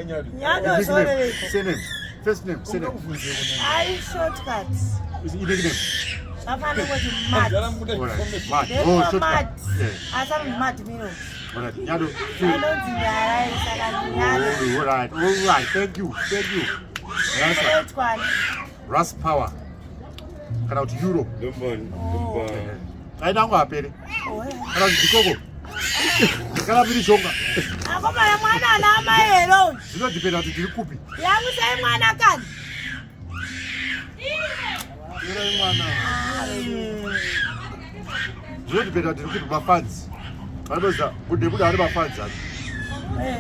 Nyado zvoreveko. Surname. First name, surname. Ai shortcut. Is it nickname? Zvafanira kuti mad. All right. Mad. Oh, Therefore shortcut. mad. Yeah. Asi anonzi mad mino. All right. Nyado. Anonzi Nyarai saka Nyado. Oh, all right. All right. Thank you. Thank you. Rasta. Unoitwani? Ras Power. Kana kuti Euro. Oh. Aida angu apere. Oh, eh. Kana kuti dikoko. Kana miri shonga. Akomana mwana ana amai here uyu? Zvinodhipenda kuti tiri kupi. Yamusai mwana kani? Torai mwana. Zvinodhipenda kuti tiri kupi mafanzi. Vanoza bude bude ari mafanzi acho. Eh.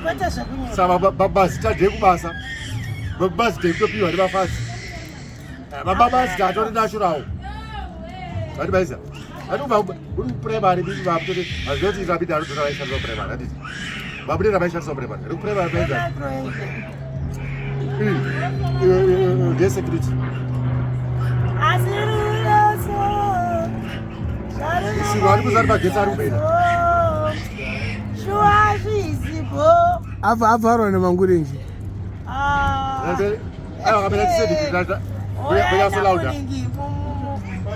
Kwete zvekunyepa. Saka babazita ndekubasa. Babazita ekutopiwa nemafanzi. Babazita atori natural. Vati baisa. Vati kubva uri kupuraimary bibi vamutoti hazvinoti rabidi arikutora vaishandisa kupuraimary handiti. Vabude ravaishandisa kupuraimary. Ri kupuraimary baisa. Ndesecurity. Asi ruroso. Siro ari kuzari magetsi ari kupera. Shuwa zvizipo. Abva avharwa nemangurenje. Ah. Aiwa kapera tisedi Bunyaso louder.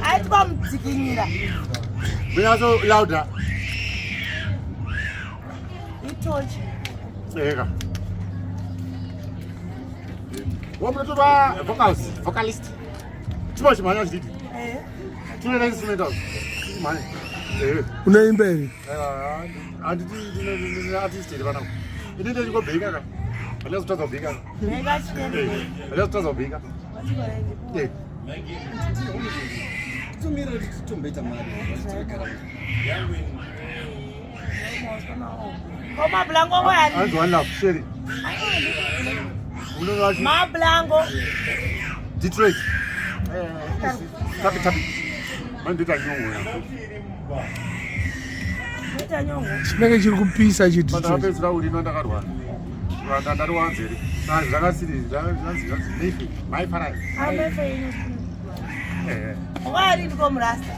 Aitwa mudzikinyira. Bunyaso louder. Itochi. Eka. Wamunotorwa vocals, vocalist. Chimo chimhanya chididi. Eh. Tinoita instrumentals. Chimhanya. Eh. Unoimba here? Handiti ndine artist here panapa. Ini ndechingobheka ka. Handina kutadza kubheka. Bheka chete. Eh. Handina kutadza kubheka. Eh. Tumira titomboita mari. Ko mablango wani? Hanzi one love, Sherry. Unoona Mablango. Detroit. Tapi tapi. Mandoita nyongo. Ita nyongo. Chinenge chiri kupisa chidhito. Pandakapedzera urino ndakarwara. Rwanda ndariwanzeri. Saka zvakasiri zvanzi zvanzi Mayfair. Maifarai. Amefe ino. Eh. Wari ndiko murasta.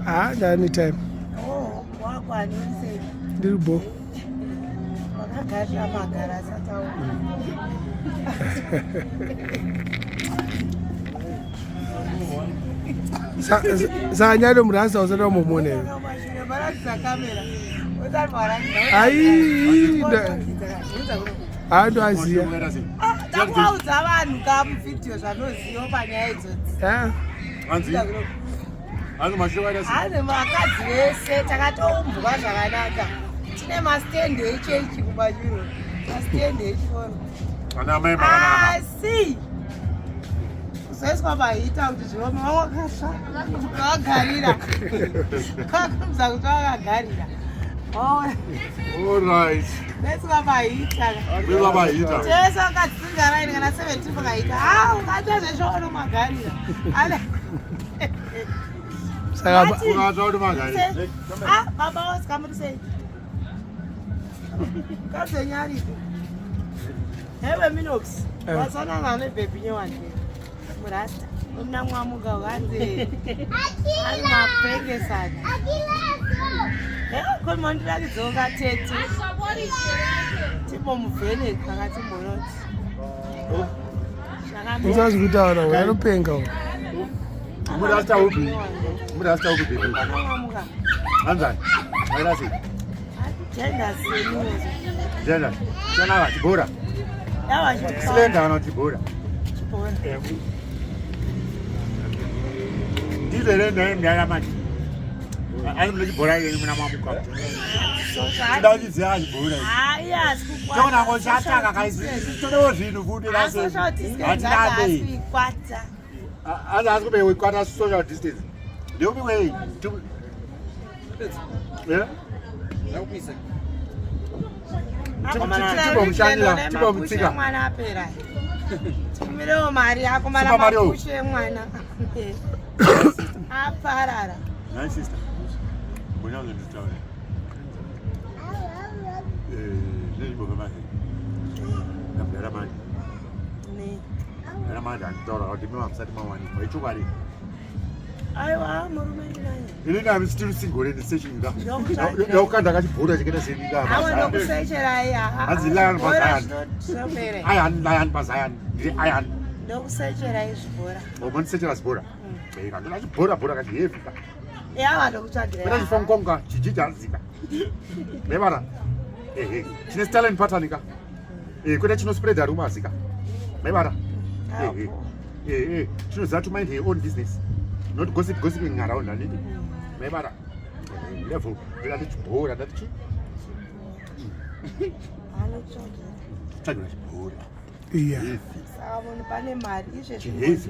Ah, ndane time. Oh, wakwani urisei? Ndiri bo. Wakagarira magara asati aona. Saka nyado murasa usati wambomuona here? Varatidza kamera. Usati waratidza. Ai, haandoaziya. Takuvaudza vanhu ka muvhidhiyo zvanoziva panyaya idzodzi. Ah, Hanzi hanzi mashoko aita sei? Hanzi vakadzi vese takatoumbwa zvakanaka. Tine masitendi echechi kumachuro. Masitendi echikoro. Ana mai makanaka. Asi kuzoiswa mahita kuti zviome wakasva vakagarira. Kakumza kuti vakagarira. All right. Kuiswa mahita. Kuiswa mahita. Tese vakadzinga raini kana 17 vakaita. Ah, ukaita zveshono magarira. Ale. Saka Ukatsva kuti magari. Ah, baba Oscar muri sei? Kazenyaripo. Hewe Minox. Eh. Wasanana nebhebhi nyowani. Murasta. Muna mwamuka wanzi. Ari mapengesana. Eh, ko mondirakidzoka tete. Timbomuvheneka katimbonoti. usazi kutaura uyu anopenga uyu. Murasta upi? Murasta upi baby? Mwamuka. Hanzani. Aita sei? Gender seniors. Gender. Chana chibhora. Yawa chibhora. Slender kana chibhora. Chibhora. Ndizvo here ndai mnyaya manje. Ani mune chibhora yenyu muna mamuka. Ndau chiziva chibhora. Hayi asi kukwata. Tona ngoshataka kaisi. Todewo zvinhu futi rase. Social distance Hatinade. asi kuikwata. Asi asi kube wekwata social distance. Ndeupi wei? Yeah. Ndakupisa. Timbomushanyira, timbomutsika. Mwana apera. Tikumirewo mari akomana Super Mario. makushe mwana. Aparara. Nice sister. Mbona uzonditaura? Eh, zvinochimbobva manje. Ndabhera manje. Ne. Ndabhera manje anditaura kuti mimi hamusati mawanikwa. Ichokwadi. Aiwa, murume ndinaye. Inini am still single and searching ka. Ndokutsvagira. Ndokanda kachibhora chakaita seni ka. Awa ndokusecherai. Hanzi lion paZion. Zvinopere. Iron lion paZion. Ndiri iron. Ndokusecherai zvibhora. Omondisearchera zibhora. Eh, kandoda chibhora bhora kachi heavy ka. Awa ndokutsvagirai. Kweta chifonkonga chijija zika. Mebara. Ehe. Chine style and pattern ka. Eh, kweta chino spread rumors ka. Mebara. Ehe. Eh, eh. Chinoziva to mind her own business. Not gossip gossiping around handiti. Mebara. Eh, level. Ndati chibhora, ndati chi. Anotsvagira. Tsvagira chibhora. Iya. Saka munhu pane mari izvezvi. Chihezi.